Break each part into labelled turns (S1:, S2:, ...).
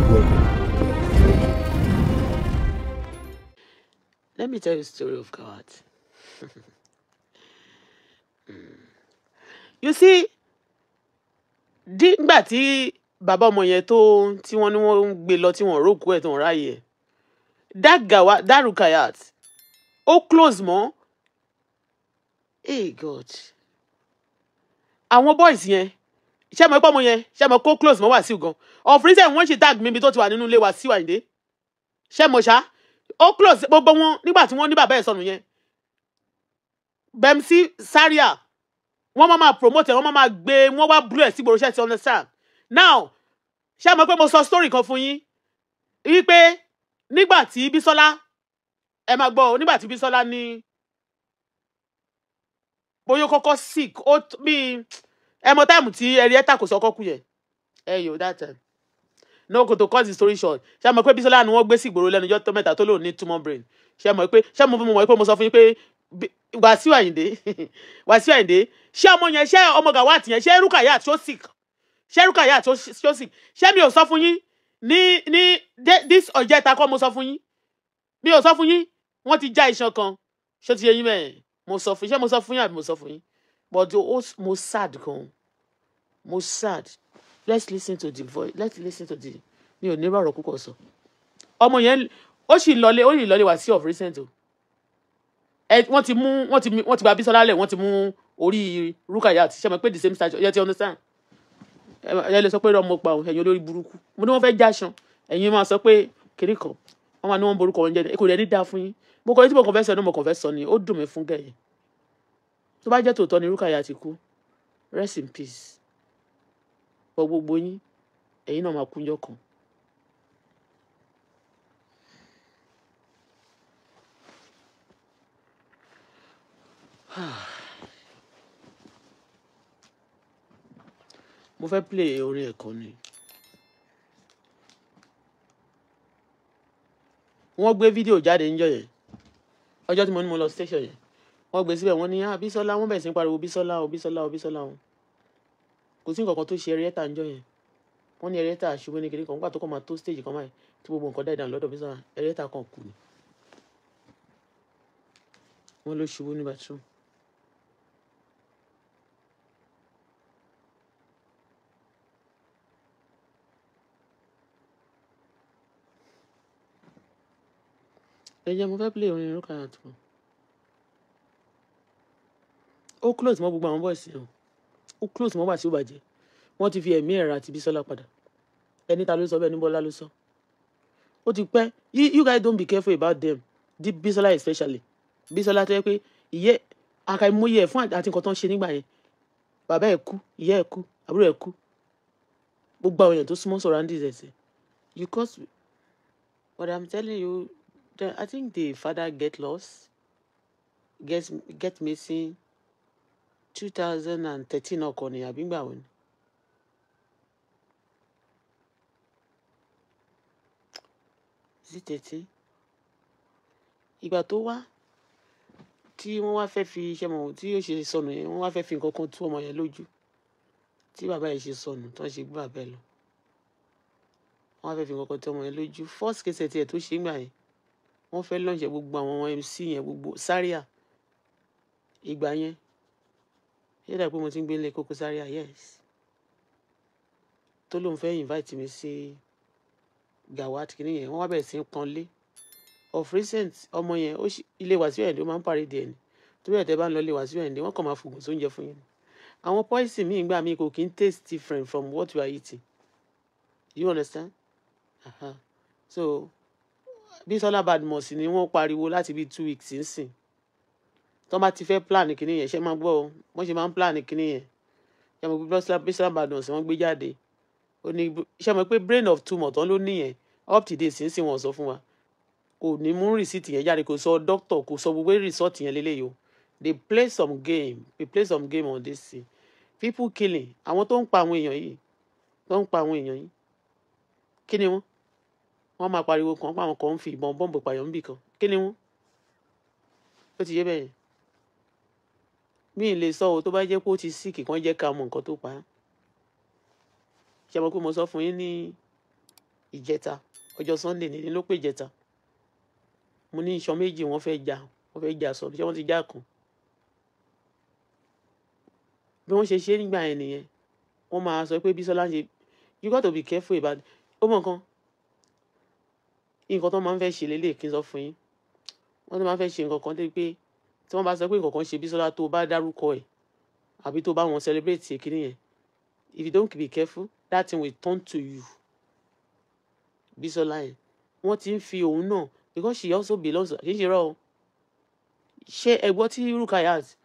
S1: Welcome.
S2: Let me tell you a story of God. You see, nígbà tí bàbá ọmọ yẹn tó tí wọ́n ní wọ́n ń gbé lọ tí wọ́n rókú ẹ̀ tó ń ráyè ẹ̀, that Gawa, that Rukayat, ó close mọ́. Hey God. Àwọn boys yẹn, ṣé mo pọ́ ọmọ yẹn, ṣé mo kó close mọ́ Wàsíù gan. Of recent wọ́n ṣì tag mi ibi tó ti wà nínú ilé Wàsíù Àyìndé. Ṣé mo ṣá? Ó close gbogbo wọn nígbà tí wọ́n ní bàbá ẹ̀ sọnù yẹn. Bemsi Zaria, wọ́n máa promote ẹ̀, wọ́n máa gbé, wọ́n wá blue ẹ̀ sí gbòòrò, ṣe ti understand. Now, ṣé mo pé mo sọ story kan fún yín wípé nígbà tí Bísọ́lá, ẹ máa gbọ́ o, nígbà tí Bísọ́lá ní bóyá ó kọ́kọ́ sick, ó bí ẹ mọ táìmù tí ẹ̀rí ẹ̀ta kò sọ kọ́kú yẹn, ẹ yóò that time. No, kò to cut the story short, ṣé mo pé Bísọ́lá ni wọ́n gbé sí ìgboro lẹ́nu ọjọ́ tó mẹ́ta tó lòun ní tumor brain. Ṣé mo pé, ṣé mo mọ̀ pé mo sọ fún yín pé Wàsíù Àyìndé, Wàsíù Àyìndé, ṣé ọmọ yẹn, ṣé ọmọ Gawat yẹn, ṣé Rukayat tó sick, ṣé Rukayat tó sick, ṣé mi ò sọ fún yín ní this ọjọ́ ìta kọ́ mo sọ fún yín, mi ò sọ fún yín, wọ́n ti já iṣan kan, ṣé ti yé yín mẹ́rin? Mo sọ fún yín, ṣé mo sọ fún yín àbí mo sọ fún yín? But mo sad gan, mo sad. Let's listen to the voice, let's listen to the, mi ò ní rọrọ púpọ̀ sọ. Ọmọ yẹn ó sì lọlé, ó sì lọlé Wàsíù of recent o. Ẹ wọ́n ti mú, wọ́n ti gba Bísọ́lá lẹ̀, wọ́n ti mú orí Rukayat, ṣe mọ̀ pé the same stature, yẹ ti understand. Ẹ lè sọ pé ọmọ pa òun, ẹ̀yin olórí burúkú. Mo ní wọ́n fẹ́ jáṣan, ẹ̀yin máa sọ pé kiri kan, wọ́n máa ní wọ́n borúkọ wọn jẹ́, kò dẹ̀ ní dáa fún yín. Mo kọ́ tí mo kàn fẹ́ sọ ní, mo kàn fẹ́ sọ ni, ó dùn mí fún gẹ̀yìn. Tó bá jẹ́ tòótọ́ ni Rukayat ti kú, rest in peace. Bọ́ gbogbo yín, ẹ̀yin náà máa kúnjọ́ kan. Mo fẹ́ play orin ẹ̀kọ́ ni. Wọ́n gbé fídíò jáde níjọ́ yẹn, ọjọ́ tí mo ní mo lọ station yẹn, wọ́n gbé síbẹ̀, wọ́n ní ah Bísọ́lá, wọ́n bẹ̀rẹ̀ sí ń pariwo Bísọ́lá o, Bísọ́lá o, Bísọ́lá o. Kò sí nǹkan kan tó ṣe ẹrẹ́tà níjọ́ yẹn. Wọ́n ní ẹrẹ́tà ṣubú ní kiri kan, nígbà tó kàn máa tó stage kan báyìí tí gbogbo nǹkan die down lọ́dọ̀ Bísọ́lá, ẹrẹ́tà kan kù ni. Wọ́n ló ṣubú ní bathroom. Ẹ jẹ́ mo fẹ́ play orin Rukayat kan. Ó close mọ́ gbogbo àwọn boys yẹn o. Ó close mọ́ Wàsíù bàjẹ́. Wọ́n ti fi ẹ̀mí ẹ̀rà àti Bísọ́lá padà. Ẹni ta ló sọ bẹ́ẹ̀, ní Bọ́lá ló sọ. Ó ti pẹ́. You guys don't be careful about them. The Bísọ́lá especially. Bísọ́lá tó yẹ pé ìyẹ́ àkàìmọye ẹ̀ fún àti nǹkan tó ń ṣe nígbà yẹn. Bàbá ẹ̀ kú, ìyá ẹ̀ kú, àbúrò ẹ̀ kú. Gbogbo àwọn èèyàn tó súnmọ́ surroundings ẹ̀ sí. You cause, but I'm telling you, I think the father get lost, get missing 2013 ọkọ ni àbí gbà wọ́n ni. Is it 13? Ìgbà tó wá tí wọ́n wá fẹ́ fi iṣẹ́ mọ̀ tí yóò ṣe sọnù yẹn, wọ́n wá fẹ́ fi nǹkan kan tú ọmọ yẹn lójú. Tí bàbá yẹn ṣe sọnù, tí wọ́n ṣe gbé bàbá ẹ̀ lọ. Wọ́n wá fẹ́ fi nǹkan kan tú ọmọ yẹn lójú. First case ẹ̀ tó ṣe ń gbà yẹn, wọ́n fẹ́ launch gbogbo àwọn MC yẹn, gbogbo Zaria. Ìgbà yẹn, ṣé dà pé mo ti ń gbé ilé Koko Zaria? Yes. Tó lóun fẹ́ invite mi sí Gawat kìíní yẹn, wọ́n wá bẹ̀rẹ̀ sí í pọ́n lé. Of recent, ọmọ yẹn, ó ṣì, ilé Wàsíù Àyìndé ó máa ń parade ẹ̀ ni. Torí ẹ̀ tẹ́ bá ń lọ ilé Wàsíù Àyìndé, wọ́n kàn máa fògùn sóúnjẹ fún yín ni. Àwọn poison míì gbà míì kò kí ń taste different from what you are eating. You understand? Uh-huh. So, Bísọ́lá Badmus ni wọ́n pariwo láti bí 2 weeks nísìn. Tọ́ bá ti fẹ́ plan kìíní yẹn, ṣé máa gbọ́ o? Wọ́n ṣe máa ń plan kìíní yẹn. Ṣé mo pé Bísọ́lá Badmus wọ́n gbé jáde? Ó ní, ṣé mo pé brain of tumor tán ló ní yẹn? Up to date sínsìn wọ́n sọ fún wa. Kò ní mú receipt yẹn jáde, kò sọ doctor, kò sọ gbogbo result yẹn lélẹ́yìí o. They play some game, they play some game on this thing. People killing, àwọn tó ń pa àwọn èèyàn yìí, tó ń pa àwọn èèyàn yìí. Kí ni wọ́n? Wọ́n máa pariwo kan pé àwọn kan ń fi ìbọn bọ́ǹbù pààyàn níbì kan. Kí ni wọ́n? Ó ti yé bẹ́ẹ̀ yẹn. Mi ì lè sọ o, tó bá jẹ́ pé ó ti sick kan jẹ́ ká mọ nǹkan tó pa á. Ṣé mo pé mo sọ fún yín ní Ìjẹta, ọjọ́ Sunday ní ló pé ìjẹta. Mo ní iṣan méjì wọ́n fẹ́ já, wọ́n fẹ́ já sọ, ṣé wọ́n ti já kan? Bí wọ́n ṣe ṣe nígbà yẹn nìyẹn. Wọ́n máa sọ pé Bísọ́lá ń ṣe. You got to be careful about ó mọ̀ nǹkan. Nǹkan tó máa ń fẹ́ ṣe lélẹ̀ kí n sọ fún yín. Wọ́n tó máa ń fẹ́ ṣe nǹkan kan tó pé tí wọ́n bá sọ pé nǹkan kan ṣe Bísọ́lá, tó bá dárúkọ ẹ̀ àbí tó bá wọn celebrate kíní yẹn, if you don't be careful, that thing will turn to you. Bísọ́lá yẹn, wọ́n ti ń fi òun náà because she also belongs. Kì í ṣe rọ o. Ṣé ẹ gbọ́ tí Rukayat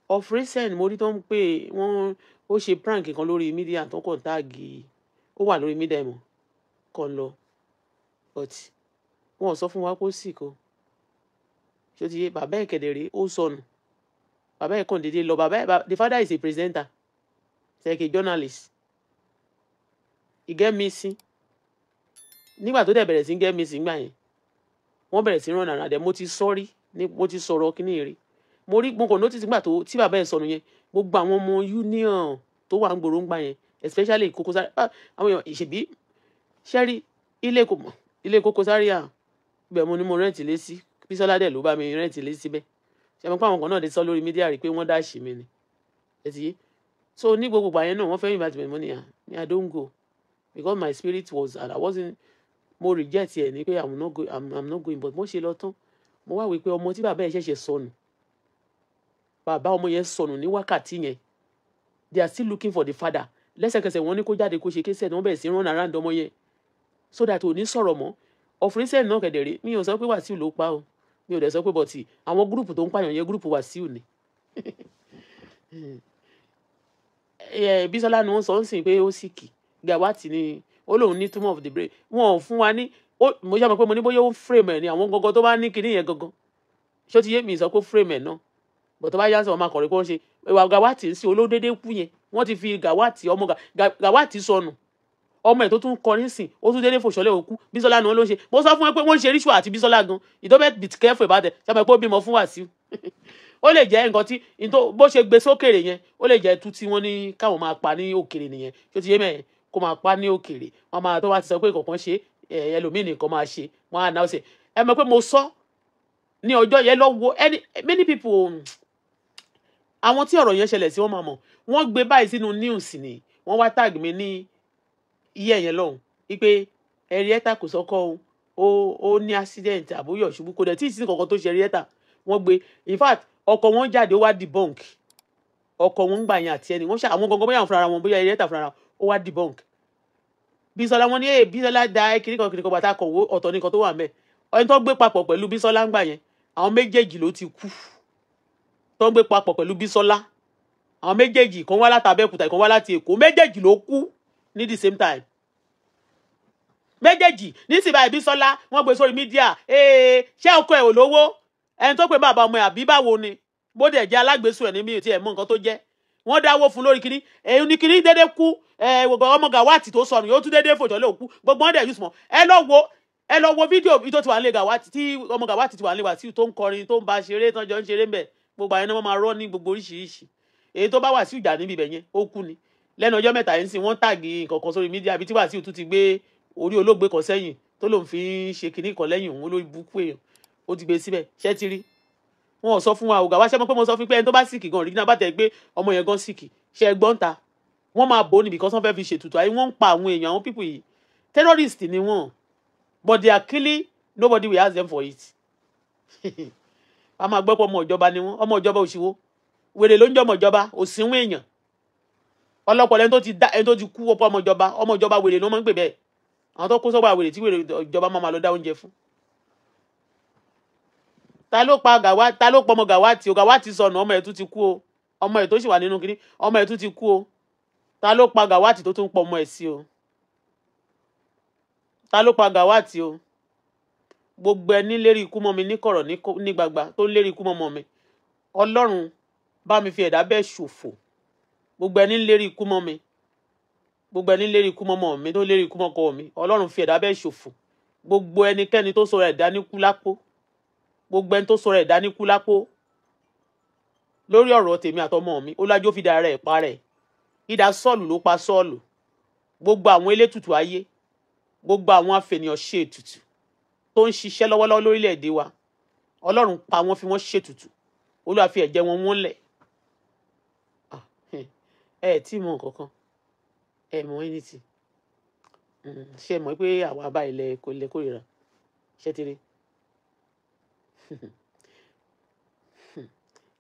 S2: of recent, mo rí tó ń pè wọ́n, ó ṣe prank kan lórí media tó kàn tag, ó wà lórí media mọ̀ kàn lọ, but wọn ò sọ fún wa kó sì kó ṣó ti yé. Bàbá ẹ̀ kẹ̀dẹ̀ ó sọnù. Bàbá ẹ̀ kàn déédéé lọ. Bàbá ẹ̀, the father is a presenter, like a journalist. He get missing. Nígbà tó dẹ̀ bẹ̀rẹ̀ sí get missing gbà yẹn, wọ́n bẹ̀rẹ̀ sí ràn àrà dẹ̀. Mo ti sọ́rí ní, mo ti sọ̀rọ̀ kíní rí. Mo rí, mo kàn notice nígbà tó tí bàbá ẹ̀ sọnù yẹn, gbogbo àwọn ọmọ union tó wà ń gbòòrò ń gbà yẹn, especially Koko Zaria, àwọn èèyàn ìṣèbí ṣẹ́rí ilé Koko Zaria ibẹ̀ mo ní mo rent lé sí. Bísọ́lá dẹ̀ ló bá mi rent lé síbẹ̀. Ṣe mo pé àwọn kan náà lè sọ lórí media rí pé wọ́n dash mi ni? Ẹ ti yé. So ní gbogbo ìgbà yẹn náà, wọ́n fẹ́ invite me money. Ah, me, I don't go because my spirit was and I wasn't. Mo reject ẹ ní pé I'm not going, I'm not going. But mo ṣe lọ tán, mo wá wí pé ọmọ tí bàbá ẹ̀ ṣẹ̀ṣẹ̀ sọnù, bàbá ọmọ yẹn sọnù ní wákàtí yẹn, they are still looking for the father. Lẹ́sẹ̀kẹsẹ̀ wọ́n ní kó jáde kó ṣe kéṣẹ̀ ní wọ́n bẹ̀rẹ̀ sí run around ọmọ yẹn so that ò ní sọ̀rọ̀ mọ́. Of recent náà kẹ̀dẹ̀rẹ́, mi ò sọ pé Wàsíù ló pa o, mi ò dẹ̀ sọ pé, but àwọn group tó ń pààyàn yẹn, group Wàsíù ni. Bísọ́lá ni wọ́n sọ ń sìn pé ó sick. Gàwátì ni ó lóun ní tumor of the brain. Wọn ò fún wa ní. Mo ṣe mọ̀ pé mo ní bóyá ó frame ẹ̀ ní àwọn gangan tó bá ní kinní yẹn gangan. Ṣó ti yé mi? Sọ pé frame ẹ̀ náà, but tó bá yá sọ wọn máa kọ̀rọ̀ pé wọ́n ṣe ìwà Gàwátì ń sí olódédé kú yẹn. Wọ́n ti fi Gàwátì, ọmọ Gàwátì sọnù, ọmọ ẹ̀ tó tún kọrin sìn, ó tún dédé fòṣọlẹ̀ òkú. Bísọ́lá ni wọ́n ló ń ṣe. Mo sọ fún ẹ pé wọ́n ń ṣe ríṣù àti Bísọ́lá gan. You don't be careful about it. Ṣe pé ó bímọ fún Wàsíù? Ó lè jẹ́ nǹkan tí bó ṣe gbé sókèrè yẹn, ó lè jẹ́ tú tí wọ́n ní káwọn máa pa ní òkèrè nìyẹn. Tó ti yé mẹ́yẹn, kó máa pa ní òkèrè, wọ́n máa tó bá ti sọ pé kọ̀ọ̀kan ṣe ẹlòmíì nìkan máa ṣe, wọ́n á náà ṣe. Ẹ mọ̀ pé mo sọ ní ọjọ́ yẹn lọ́wọ́ any many people, àwọn tí ọ̀rọ̀ yẹn ṣẹlẹ̀ sí, wọ́n máa mọ̀. Wọ́n gbé báyìí sínú news ni wọ́n wá tag mi ní iye yẹn lọ́hùn wípé Henrietta kò sọ́kọ́ o, ó ní accident àbóyọ̀ ṣubú, kò dẹ̀ tí ì sí kankan tó ṣe Henrietta. Wọ́n gbé, in fact, ọkọ wọn jáde, ó wá debunk. Ọkọ wọn ń gbà yẹn àti ẹni wọ́n ṣe àwọn gangan, bóyá àwọn fúnra wọn, bóyá Henrietta fúnra wọn, ó wá debunk Bísọ́lá. Wọn ní ẹ Bísọ́lá da kìnnìkan kìnnìkan bàtà kọ̀wé ọ̀tọ̀ nìkan tó wà mẹ́. Ẹni tó gbé papọ̀ pẹ̀lú Bísọ́lá ń gbà yẹn, àwọn méjèèjì ló ti kú. Tó ń gbé papọ̀ pẹ̀lú Bísọ́lá, àwọn méjèèjì kan wá láti Abẹ́òkúta, ìkan wá láti Èkó, méjèèjì ló kú ní the same time. Méjèèjì nísìnyí báyìí, Bísọ́lá wọ́n gbé sórí media. Ee, ṣé ọkọ ẹ̀ ò lówó? Ẹni tó pè bàbá ọmọ ẹ̀ àbí báwo ni? Bó dẹ̀ jẹ́ alágbèsùn ẹ̀ ní, mi ò tiẹ̀ mọ nǹkan tó jẹ́. Wọ́n dáwó fún lórí kínní èyí ní kínní dédé kú. Ẹ gbogbo ọmọ Gàwátì tó sọnù yóò tún dédé fòjọ́ lé òkú. Gbogbo wọn dẹ̀ yùsùn mọ́. Ẹ lọ wo fídíò bí tó ti wà nílé Gàwátì, tí ọmọ Gàwátì ti wà nílé Wàsíù tó ń kọrin, tó ń ba ṣeré, tán jọ ń ṣeré ńbẹ̀. Gbogbo àyẹn náà wọ́n máa rọ́ ní gbogbo oríṣiríṣi. Èyí tó bá Wàsíù jà níbi ibẹ̀ yẹn, ó kú ni. Lẹ́nu ọjọ́ mẹ́ta yìí ń sìn, wọ́n tag nǹkan kan sórí media àbí tí Wàsíù tún ti gbé orí olóògbé kan sẹ́yìn tó lòun fi ń ṣe kinní kan lẹ́yìn òun, olórí búkú èèyàn, ó ti gbé síbẹ̀. Ṣẹ́ ti rí? Wọn ò sọ fún wa ògà wá. Ṣẹ́ mọ̀ pé mo sọ fún pé ẹni tó bá sick gan, original bá tẹ̀ gbé ọmọ yẹn gan sick, ṣe gbọ́n ta wọ́n máa bò ó ní because wọ́n fẹ́ fi ṣètùtù ayé. Wọ́n ń pa àwọn èèyàn. Àwọn people yìí, terrorist ni wọ́n, but they are killing, nobody will ask them for it. A máa gbọ́ pé ọmọ ìjọba ni wọ́n. Ọmọ ìjọba òṣìwò wèrè ló ń jẹ́ ọmọ ìjọba, òsínwó èèyàn ọlọ́pọ̀ ẹni tó ti dá, ẹni tó ti kú ọ̀pọ̀. Ọmọ ìjọba, ọmọ ìjọba wèrè ló máa ń pè bẹ́ẹ̀. Àwọn tó kó sọ́gbà wèrè tí wèrè ìjọba máa lọ dá oúnjẹ fún. Ta ló pa Gàwá? Ta ló pọmọ Gàwátì o? Gàwátì sọnù, ọmọ ẹ̀ tún ti kú o. Ọmọ ẹ̀ tó sì wà nínú kínní, ọmọ ẹ̀ tún ti kú o. Ta ló pa Gàwátì tó tún pọ ọmọ ẹ̀ sí o? Ta ló pa Gàwátì o? Gbogbo ẹni lérí ikú mọ́ mi ní kọ̀rọ̀, ní gbangba, tó ń lérí ikú mọ́ mi, Ọlọ́run bá mi fi ẹ̀dá bẹ́ẹ̀ ṣòfò. Gbogbo ẹni lérí ikú mọ́ mi, gbogbo ẹni lérí ikú mọ́ mi, tó lérí ikú mọ́ ọkọ mi, Ọlọ́run fi ẹ̀dá bẹ́ẹ̀ ṣòfò. Gbogbo ẹnikẹ́ni tó sọ̀rọ̀ ẹ̀dá ní kú lápò, gbogbo ẹni tó sọ̀rọ̀ ẹ̀dá ní kú lápò lórí ọ̀rọ̀ tèmi àtọmọ mi, ó lájó fi da ara ẹ̀ pa rẹ̀. Idà Sọ́ọ̀lù ló pa Sọ́ọ̀lù. Gbogbo àwọn elétùtù ayé. Gbogbo àwọn afẹnìyàn ṣe ètùtù tó ń ṣiṣẹ́ lọ́wọ́lọ́wọ́ lórílẹ̀‐èdè wa, Ọlọ́run pa wọ́n, fi wọ́n ṣètùtù. Olúwa fi ẹ̀jẹ̀ wọn wọ́n lẹ̀. Ẹ tí mọ nǹkan kan, ẹ mọ anything. Ṣe mọ̀ pé àwa bá ilẹ̀ kò lè kórìíra ṣé ti rí?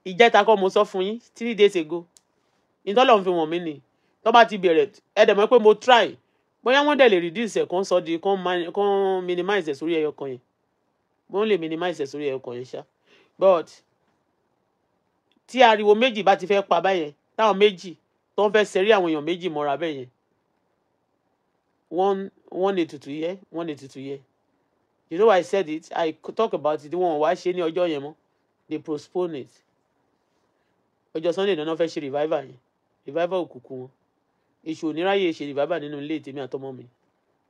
S2: Ìjẹta kọ́ mo sọ fún yín, 3 days ago, ìtọ́lọ̀ fi wọ̀n mí ni. Tó bá ti bẹ̀rẹ̀, ẹ dẹ̀ mọ̀ pé mo try. Bóyá wọ́n dẹ̀ lè reduce ẹ̀, kàn sọ di kàn minimize ẹ̀ sórí ẹyọ kan yẹn. Wọ́n lè minimize ẹ̀ sórí ẹyọ kan yẹn ṣá. But tí ariwo méjì bá ti fẹ́ pa báyẹn, táwọn méjì tó ń fẹ́ ṣeré, àwọn èèyàn méjì mọ́ra bẹ́yẹn, wọ́n ètùtù yẹ, wọ́n ètùtù yẹ. You know why I said it? I talk about it. Wọ́n wá ṣe ní ọjọ́ yẹn mọ́, they postpone it. Ọjọ́ Sunday náà fẹ́ ṣe revival yẹn, revival òkùnkùn wọn. Èṣù oníráyè ṣe revival nínú ilé tèmi àtọmọ mi.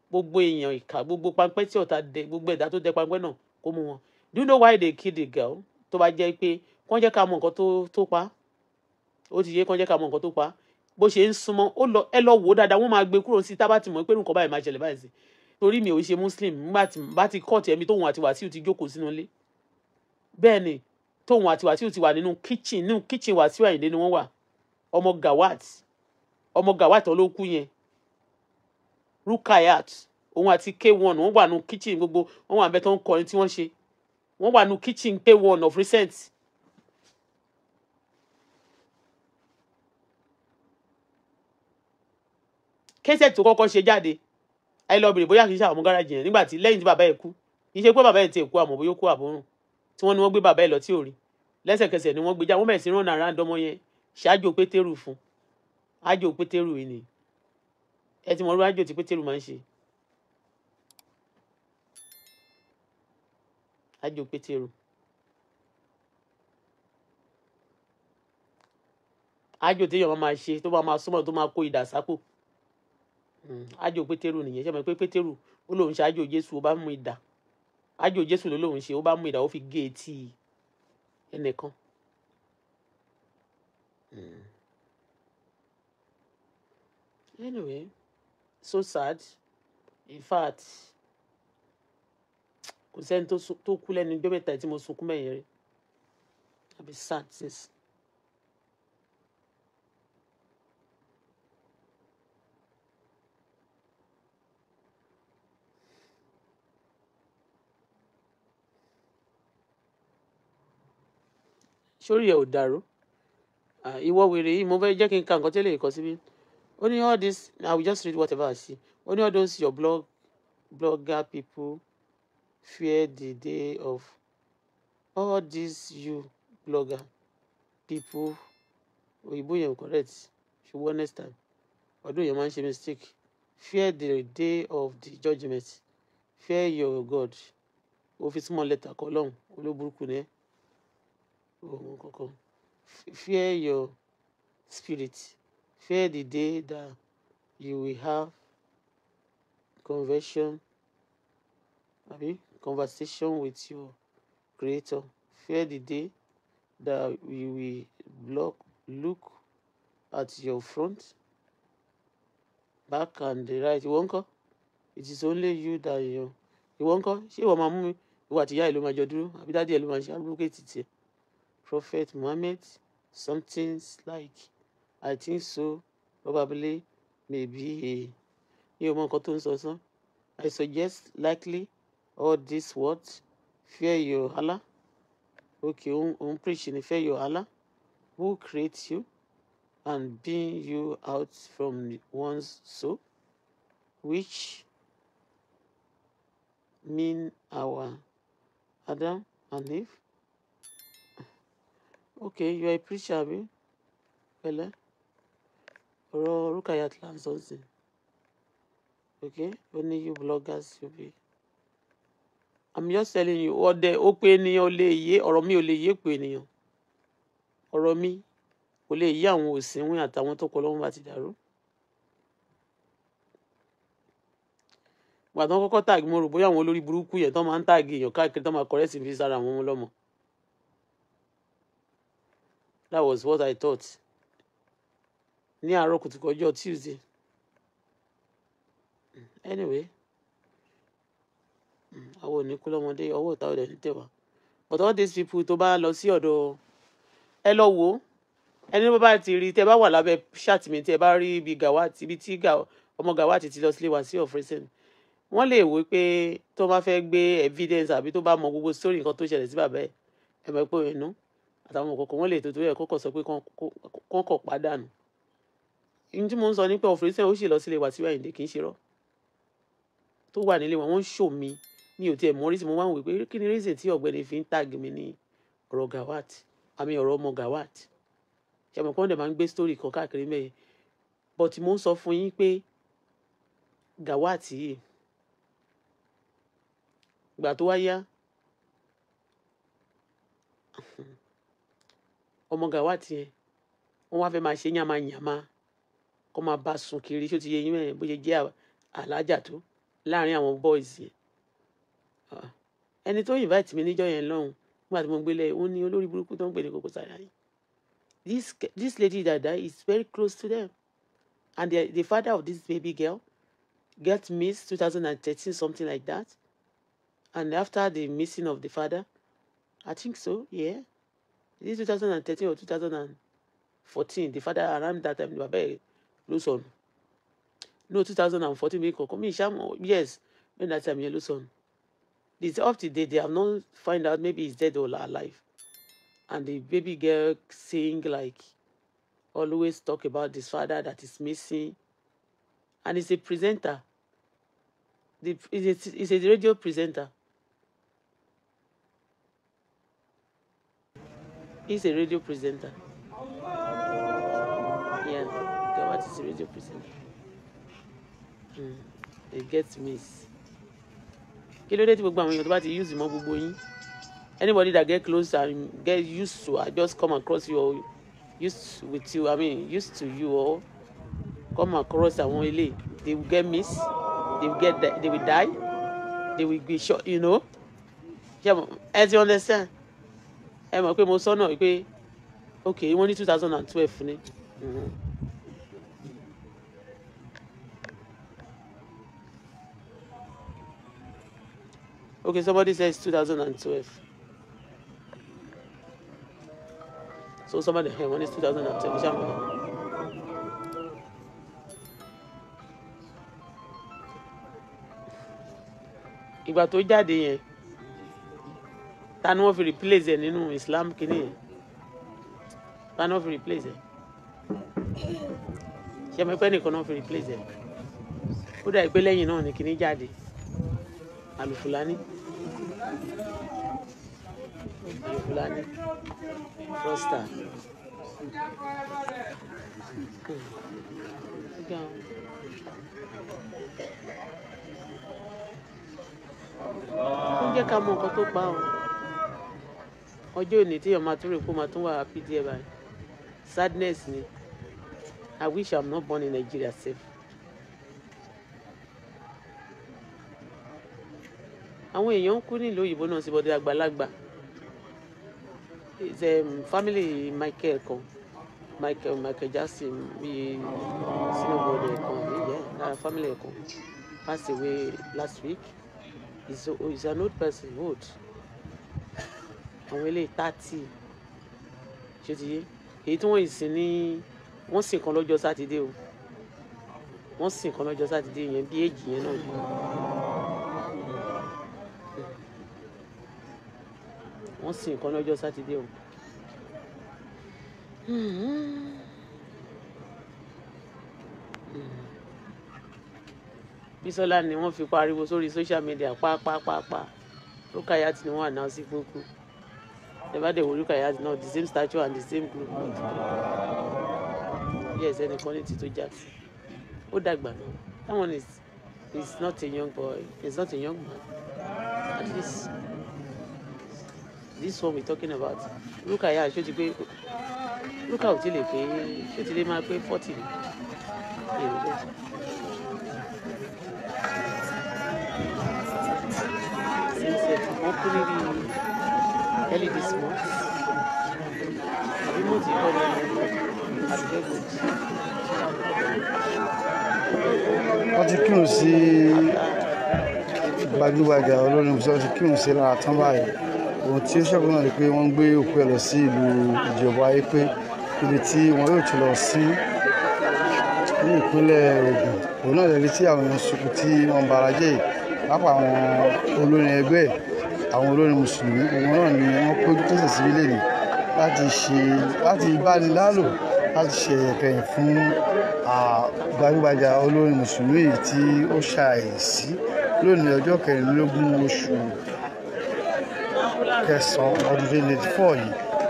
S2: Gbogbo èèyàn ìkà, gbogbo pańpẹ́ tí ọ̀tá dẹ, gbogbo ẹ̀dá tó dẹ pańpẹ́ náà, kó mú wọn. Do you know why they kill the girl? Tó bá jẹ́ pé kán jẹ́ ká mọ nǹkan tó pa, ó ti yé. Kán jẹ́ ká mọ nǹkan tó pa. Bó ṣe ń súnmọ́ ó lọ, ẹ lọ wò ó dáadáa. Wọ́n máa gbé kúrò sí tábà tí mọ̀ pé nǹkan báyìí máa ṣẹlẹ̀ báyìí sí, torí mi ò ṣe Muslim. Nígbà tí bá ti kọ́ọ̀tì ẹ̀mí tóun àti Wàsíù ti jókòó sínú ilé, bẹ́ẹ̀ ni tóun àti Wàsíù ti wà nínú kitchen, nínú kitchen Wàsíù Àyìndé ni wọ́n wà. Ọmọ Gawat, ọmọ Gawat ló kú yẹn, Rukayat, òun àti K1, wọ́n wà nínú kitchen. Gbogbo wọ́n wà bẹ́ẹ̀ tó ń kọrin tí wọ́n ṣe, wọ́n wà nínú kitchen K1 of recent. Kẹ́sẹ̀ tó kọ́kọ́ ṣe jáde, ẹ lọ bèrè bóyá kì í ṣe àwọn ọmọ gáràjì yẹn. Nígbà tí lẹ́yìn tí bàbá ẹ̀ kú, kì í ṣe pé bàbá ẹ̀ ti kú, àmọ́ bóyá ó kú àbọ̀rùn tí wọ́n ní wọ́n gbé bàbá ẹ̀ lọ tí ò rí, lẹ́sẹ̀kẹsẹ̀ ni wọ́n gbé já. Wọ́n bẹ̀rẹ̀ sí rán ara dánmọ́ yẹn ṣáájú Pétérù fún ájò. Pétérù yìí ni ẹ ti mọ irú ájò tí Pétérù máa ń ṣe, ájò Pétérù, ájò téèyàn máa ṣe tó bá máa súnmọ́, tó máa kó idà sápò. Ájò Pétérù nìyẹn. Ṣe mọ̀ pé Pétérù ó lóun ṣe ájò Jésù, ó bá mú idà. Ájò Jésù ló lóun ṣe, ó bá mú idà, ó fi gé etí ẹnìkan. Anyway, so sad. In fact, kò sẹ́ni tó kú lẹ́nu ọjọ́ mẹ́ta tí mo sunkún mẹ́yìn rí. I be sad since. Sórí ẹ ò dàrú, ìwọ wèrè yìí. Mo fẹ́ jẹ́ kí n ka nǹkan tẹ́lẹ̀ kọ síbí. Ó ní all this, I will just read whatever I see. Ó ní all those your blogger people fear the day of all these you blogger people. Òyìnbó yẹn correct, ṣùgbọ́n next time, ọdún yẹn máa ń ṣe mistake. Fear the day of the judgment. Fear your God. Ó fi small letter kọ lọ́hùn. Olóburúkú ni ẹ́, òun kankan. Fear your spirit. Fear the day that you will have conversion abi conversation with your creator. Fear the day that you will block look at your front, back and the right. Ìwọ ńkọ́? It is only you that you. Ìwọ ńkọ́? Ṣé ìwọ máa mú mi? Ìwọ àti ìyá ẹ ló máa jọ dúró, àbí daddy ẹ ló máa ṣe advocate tiẹ̀? Prophet Muhammad, something like, I think so, probably, maybe a ní o mọ nǹkan tó ń sọ sán. I suggest likely all these words. Fear your Allah. Okay, òun preach ni. Fear your Allah who creates you and bring you out from one's soul, which mean our Adam and Eve. Okay, you are a preacher, abi? Pẹ̀lẹ́. Ọ̀rọ̀ Rukayat là ń sọ sí. Okay, only you bloggers, you be. I'm just telling you, ọdẹ ó pé ènìyàn ò lè yé ọ̀rọ̀ mi, ò lè yé pé ènìyàn. Ọ̀rọ̀ mi kò lè yé àwọn òsínwín àtàwọn tó kọ lọ́wọ́ bá ti dàrú. Ìgbà tó ń kọ́kọ́ tag, mo rò bóyá àwọn olórí burúkú yẹn tó máa ń tag èèyàn káàkiri, tó máa correct fi sára àwọn ọmọ lọ́mọ. That was what I thought. Ní àárọ̀ kùtùkù ọjọ́ Tuesday. Anyway, Àwọn ò ní kú lọ́mọdé, ọwọ́ ọ̀tá ò dẹ̀ ní tẹ̀ wá. But all these people tó bá lọ sí ọ̀dọ̀ ẹ lọ wò ó, ẹni bá bá ti rí, tẹ bá wà lábẹ́ chat mi, tẹ bá rí ibi Gawat, ibi tí ọmọ Gawat ti lọ sílé wa sí of recent, wọ́n lè wò pé tó bá fẹ́ gbé evidence àbí tó bá mọ gbogbo story nǹkan tó ṣẹlẹ̀ sí bàbá ẹ̀, ẹ mọ̀ pé inú àtàwọn ọmọ kọ̀ọ̀kan wọ́n lè tó torí ẹ̀ kọ́kọ́ sọ pé kán kọ̀ pàdánù. Ní tí mo ń sọ nípa of recent, ó sì lọ sílé Wàsíù Àyìndé, kì í ṣe rọ́ tó wà nílé wọn, wọ́n ń ṣò mí, mi ò tiẹ̀ mọ̀ orí tí mo máa ń wò pé kí ni reason tí ọ̀gbẹ́ni fi ń tag mi ní ọ̀rọ̀ Gawat, àmì ọ̀rọ̀ ọmọ Gawat. Ṣe mọ̀ pé wọ́n dẹ̀ máa ń gbé story kan káàkiri mẹ́yẹn. But mo ń sọ fún yín pé Gawat yìí, ìgbà tó wá yá, ọmọ Gawat yẹn, wọ́n wá fẹ́ máa ṣe yàmàyàmà, kó máa bá sùn kiri, ṣó ti yé yín mẹ́yẹn, bó ṣe jẹ́ alájà tó láàrin àwọn boys yẹn. Ẹni tó invite mi níjọ́ yẹn lọ́hùn nígbà tí mo gbélé, ó ní olórí burúkú tó ń pè ní Koko Zaria yìí. This lady that died is very close to them, and the father of this baby girl get missed 2013, something like that, and after the missing of the father, I think so, yeah, is it 2013 or 2014, the father around that time, bàbá ẹ̀ ló sọnù. No, 2014 mi kọ̀ọ̀kan mi ṣá, yes, when that time yẹn ló sọnù. It's up to date, they have not find out maybe he's dead or alive. And the baby girl saying like always talk about this father that is missing, and he's a presenter. He's a radio presenter. He's a radio presenter. Yeah, Gawat is a radio presenter. It gets missed. Kí ló dé tí gbogbo àwọn èèyàn tó bá ti use mọ́ gbogbo yín? Anybody that get close and get used to, I just come across you or used with you, I mean used to you or come across àwọn ilé, they will get missed, they will die, they will be shot, you know. Ẹ ti understand? Ẹ mọ̀ pé mo sọ náà pé okay, wọ́n ní 2012 ni. Okay, somebody says 2012. So somebody here, one is 2012. Ìgbà tó jáde yẹn, ta ni wọ́n fi replace ẹ̀ nínú Islam kìíní yẹn? Ta ni wọ́n fi replace ẹ̀? Ṣé mo pẹ́ nìkan náà fi replace ẹ̀? Ó dà pé lẹ́yìn náà ni kìíní jáde. Alufulani. Alufulani. Froster. Ó jẹ́ ká mọ nǹkan tó pa ọ́. Ọjọ́ òní tí èèyàn máa tún rè kó máa tún wà happy díẹ̀ báyìí. Sadness ni. I wish I'm not born in Nigeria sef. Àwọn èèyàn ń kú nílùú òyìnbó náà síbọdé àgbàlagbà. It's family Michael kan, Michael Jackson bíi snowboard kan, yeah, lára family kan passed away last week. He's an old person, old. Àwọn eléyìí 30, ṣé ti yé? Èyí tí wọ́n yìí sìn ní, wọ́n sìn kan lọ́jọ́ Sátidé o. Wọ́n sìn kan lọ́jọ́ Sátidé yẹn bí èjì yẹn náà. Wọ́n sìn kan lọ́jọ́ Sátidé o. Bísọ́lá ni wọ́n fi pariwo sórí social media pápápápá. Rukayat ni wọ́n announce gbogbo. Ẹ bá dẹ̀ wo Rukayat náà, the same stature and the same group. Yes, ẹnìkan ní Tito Jackson. Ó dàgbà náà. That one is not a young boy. He's not a young man. At least this one we're talking about. Rukayat ṣó ti pé, Ruka ò tí lè pé, ṣó ti lè máa pé 40 ni. Èrò bẹ́ẹ̀. Same set. Wọ́n kú níbi early this month. Àbí mo ti kọ́ ni àbí.
S1: Wọ́n ti kírun sí Gbajúgbajà olórin mùsùlùmí ti kírun sí lára tán báyìí. Ohun tí ó ṣẹ́gun náà ni pé wọ́n ń gbé òkú ẹ̀ lọ sí ìlú Ìjẹ̀bú Ayépé, ibi tí wọn yóò ti lọ sí ní ìpínlẹ̀ Ògùn. Òun náà lè rí tí àwọn èèyàn sunkún tí wọ́n ń bara jẹ́ yìí, pápá àwọn olórin ẹgbẹ́ àwọn olórin mùsùlùmí, òun náà ni wọ́n péjú pèsè sí ilé ní láti ṣe láti báni lálò láti ṣe ẹ̀kẹyìn fún gbajúgbajà olórin mùsùlùmí yìí tí ó ṣàìsí lónìí ọjọ́ kẹrìnlélógún oṣù kẹsàn-án ọdún 2024 yìí.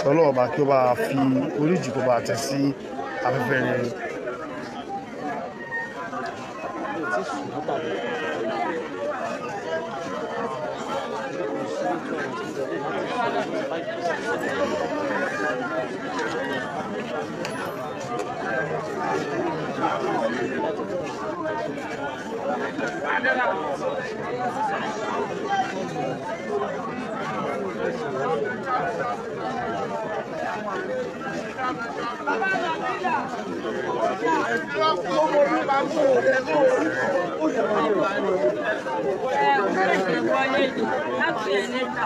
S1: Ọlọ́ọ̀bá kí ó bá fi oríjì kó bá tẹ̀ sí afẹ́fẹ́ rere.
S2: Mi ò tí sùn látàrí. Kò sí ní 2 hours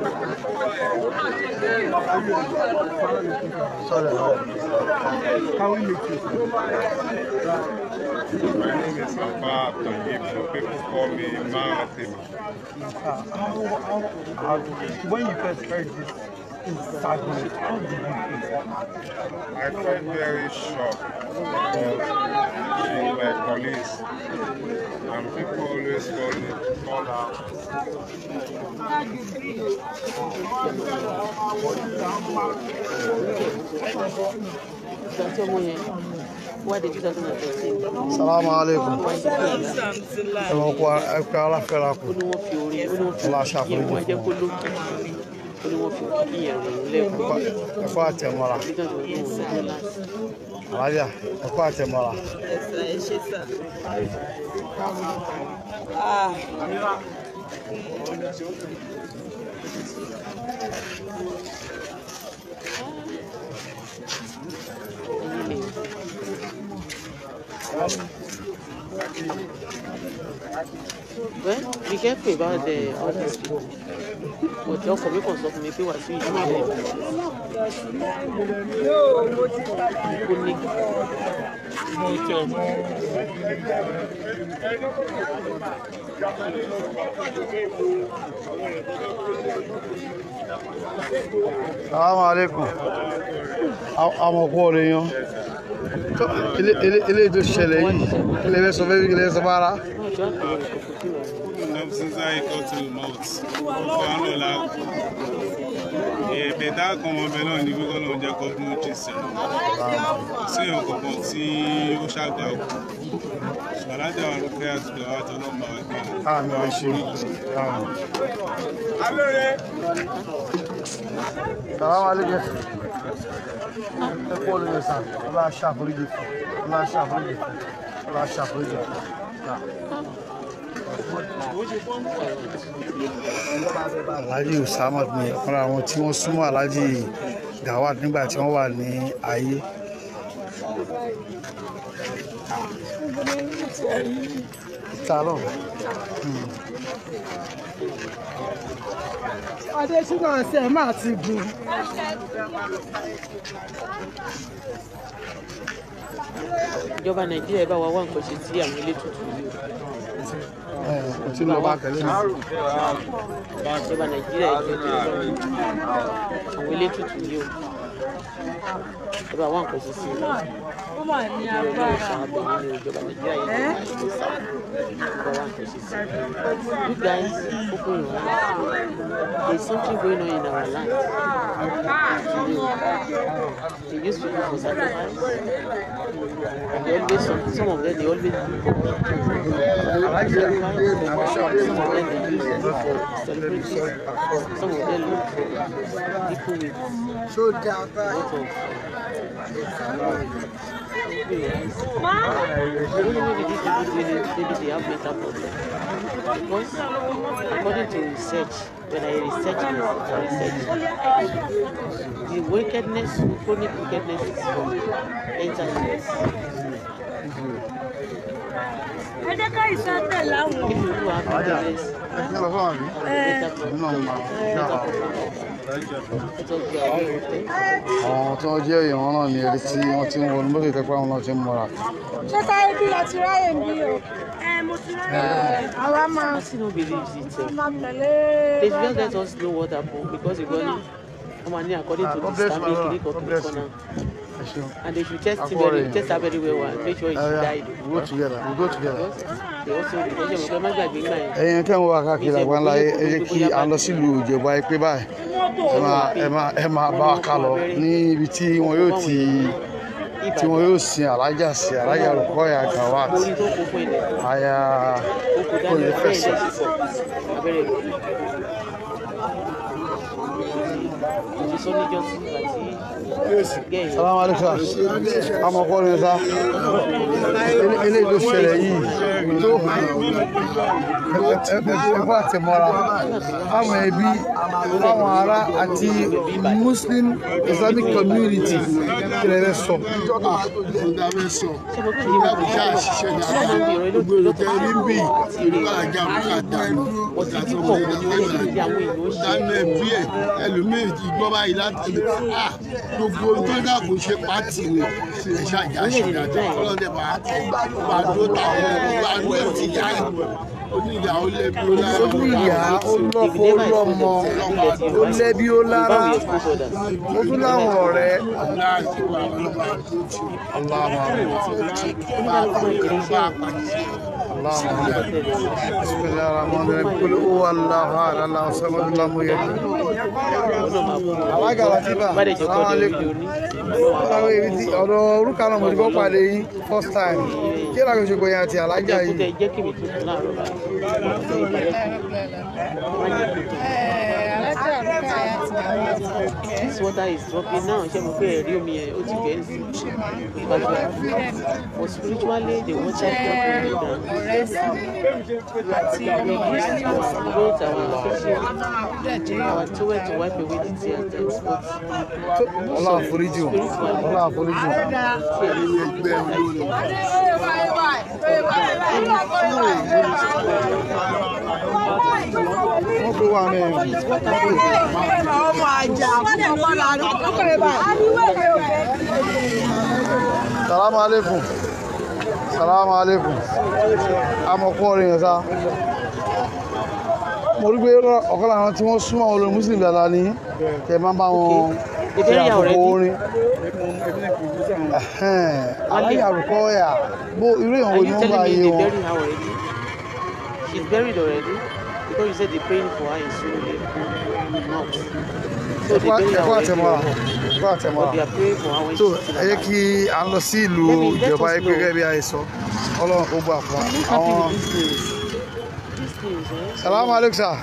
S2: nítorí láti sùn 5%.
S3: My name is Alfa Toyib, but people call me Maratib.
S4: How, when you first heard this sadness, how did you feel?
S3: I felt very shocked because she's my colleague, and people always call her.
S2: Ìgbà tí ọmọ yẹn wá dé 2013,
S1: Salamu alaikum. Ẹ̀wọ̀n kó ẹ̀kọ́ aláfẹ́ra kù.
S2: ó ní wọ́n fi orin, ó ní wọ́n fi
S1: Ọlá
S2: òkìkí yẹn
S1: ṣàforíjì
S2: wọ́n jẹ́
S1: fún
S2: kó lókìkí, ó ní wọ́n fi òkìkí yẹn ròyìn lẹ́kọ̀ọ́.
S1: Ẹ̀kọ́ àtẹ̀mọ́ra.
S2: Nígbà tó ń wọ́n lọ́jọ́ láti.
S1: Alájà, ẹ̀kọ́ àtẹ̀mọ́ra.
S5: Ẹ ṣé sà.
S2: Ẹyin lè Well, be careful about the all these people. But ọkọ mi kàn sọ fún mi pé Wàsíù yìí lè kó ní.
S1: Salamu alaikum. Àwọn ọkọ rẹ̀ yan. Eléyìí tó ṣẹlẹ̀ yìí, kí lè fẹ́ sọ fẹ́ kí lè sọ fara?
S2: Náà jọ àpò ìkòkò tí wà ní.
S3: Nafsin za'iqatul maut. Ọ̀rọ̀ la kú. Ẹ̀bẹ̀ tá a kan wọn bẹ náà ni pé k'Ọlọ́run jẹ́ kó dúró jì sí. Kò sí èèyàn kankan tí ó ṣàgbà kú. Alájà wa ló fẹ́ àtúntò wa tó lọ́ọ́ máa gbé.
S1: Àmín, ẹ ṣé. Àmín. Salamu alaikum. Ẹ kú olóye sàn. Ọlá ṣàforíjì fún. Ọlá ṣàforíjì fún. Ọlá ṣàforíjì fún. Alhaji Usama ni ọ̀kan lára àwọn tí wọ́n súnmọ́ Alhaji Gawat nígbà tí wọ́n wà ní ayé. Ta lọ?
S6: Adésínà ṣe máa ti gùn.
S2: Ìjọba Nàìjíríà, ẹ bá wa wá nǹkan ṣe sí àwọn ilé tuntun yìí o.
S1: Kò tí ń lọ bá tẹ̀lé mi.
S2: Ìjọba Nàìjíríà, ẹ jọ̀ọ́, torí Ọlọ́run, àwọn ilé tuntun yìí o, ẹ bá wá nǹkan ṣe sí i.
S6: Ó mà ní
S2: Torí Ọlọ́run
S6: agbára.
S2: ṣàbẹ̀ nínú ìjọba Nàìjíríà yìí, tó máa ṣe sá, ẹ bá wá nǹkan ṣe sí i. You guys, open your eyes. There is something going on in our land today. They use people for sacrifice, and they always, some of them, they always look for sacrifice. Some of them, they use it for celebrities. Some of them look for people with a lot of open your eyes. I don't know, maybe these people doing it, maybe they have mental problem. Because according to research, when I research this, I research the wickedness, chronic wickedness is from mental illness.
S6: Ẹ jẹ́ ká ìṣe tẹ̀lé àwọn.
S1: Àwọn tí wọ́n jẹ́ èèyàn náà ní ẹni tí wọ́n ti ń wọnú mọ́tò ìtẹ́pá wọn náà ti ń mọ́ra.
S6: Ṣé táyé bí la ti ráyè ń bí o? Ẹ mo ti ráyè. Àwa máa tẹ̀lé.
S2: They should just let us know what happened because we got money according to the Islamic corner. And they should test him very, test her very well and make sure she died.
S1: We go together. We go together.
S2: They also because ṣe mọ̀ pé má gbàgbé ńgbà yẹn.
S1: Ẹ̀yin tẹ́ ń wá káàkiri àgbáńlá ẹ jẹ́ kí a lọ sílùú Ìjẹ̀bú Àìpé báyìí. Ẹ máa bá wa ká lọ ní ibi tí wọn yóò ti tí wọn yóò sin alájà sí alájà Rukọ́yà Gawat aya Oyèfẹ̀sọ. Salaam alaikum. Àmọ̀kọ́ ni sá. Eléyìí ló ṣẹlẹ̀ yìí tó ẹ̀kọ́ àtẹ̀mọ́ra àwọn ẹbí àwọn ará àti Muslim Islamic community kí lè fẹ́ sọ.
S5: Ẹlòmíì ti gbọ́ báyìí láti gbogbo tó dàgbò ṣe pàtì ni ẹ̀ṣẹ̀ àjà ṣe dáadáa ọlọ́dẹ bá bá dó táwọn bá dó ti yá oníyà ó lẹ́bi ó lára.
S1: Ó níyà ó lọ́kọ ó lọ́mọ ó lẹ́bi ó lára ó tún láwọn ọ̀rẹ́. Alága Latifa, salaam alaikum. Ọ̀dọ̀ orúkọ náà mo ti kọ́ pàdé yín first time. Kí ló àgbẹ̀ṣe kò yẹn àti alájà yìí?
S2: This water is dropping now. Ṣé mo pé ẹ̀rí omi yẹn ó ti gẹ̀ ẹ́ sí? But spiritually, the water is dropping down. We use our clothes, our facial, our towel to wipe away the tears. But
S1: Ọlọ́run àforíjì wọn. Ọlọ́run àforíjì wọn. Wọ́n tó wà ní ẹ̀rù. Salaam alaikum. Salaam alaikum. Amọ̀kún ọ̀rìn yẹn sá. Mo rí pé ọ̀kan lára tí wọ́n súnmọ́ àwọn olórin Muslim dáadáa ní kẹ́ máa bá wọn ṣe àkókò orin. Alájà Rukọ́yà bó irú èèyàn wo ni wọ́n bá yé wọn.
S2: She's buried already because you said they're praying for her in Surulere. So they bury her already. But they are praying for her when
S1: So
S2: she's still
S1: ẹ jẹ́
S2: alive.
S1: kí a lọ sí ìlú Ìjẹ̀bú Àìpé gẹ́gẹ́ bí a ṣe sọ. Ọlọ́run kó gbà fún wa.
S2: I'm not happy
S1: Àwọn
S2: with this news. This news, eh?
S1: Salaam alaikum sir.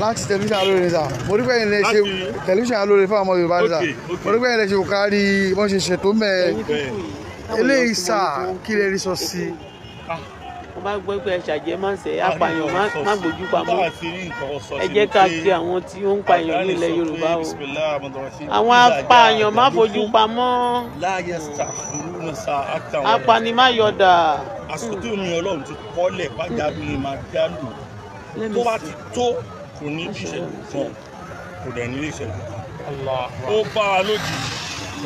S1: Láti tẹlifíṣàn alóore sà. Mo rí pé ẹ̀yin lè ṣe tẹlifíṣàn alóore fún àwọn Yorùbá sà. Mo rí pé ẹ̀yin lè ṣe kò kárí bọ́n ṣe ṣètò mẹ́ẹ̀.
S2: Ẹ̀yin tó kù yìí, táwọn
S1: Eléyìí
S2: èèyàn
S1: sà
S2: súnmọ́ yín tó
S1: kí lè rí sọ sí.
S2: Wọ́n bá gbọ́ pé ẹ̀ṣàjẹ́ máa ń ṣe apààyàn má gbójú pamọ́. Ẹ jẹ́ ká ti àwọn tí ó ń pààyàn ní ilẹ̀ Yorùbá o. Àwọn apààyàn má fojú pamọ́. Apanimáyọ̀dà.
S7: Àsìkò tó mi Ọlọ́run ti kọ́lẹ̀ pàjáwìrì ni máa dálù tó bá ti tó kò ní bí ìṣẹ́jú kan kò dẹ̀ ní ìṣẹ́jú kan. Ó bá wa lójijì,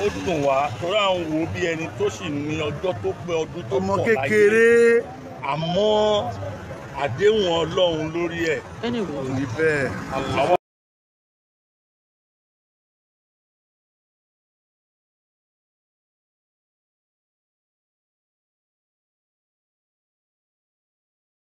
S7: ó dùn wá torí à ń wo bí ẹni tó sì ní ọjọ́ tó pé ọdún tó
S1: Ọmọ
S7: pọ̀ láyé.
S1: kékeré.
S7: Àmọ́ àdéhùn Ọlọ́run lórí ẹ̀
S2: Anyway.
S1: Kò ní bẹ́ẹ̀.
S7: Àwọn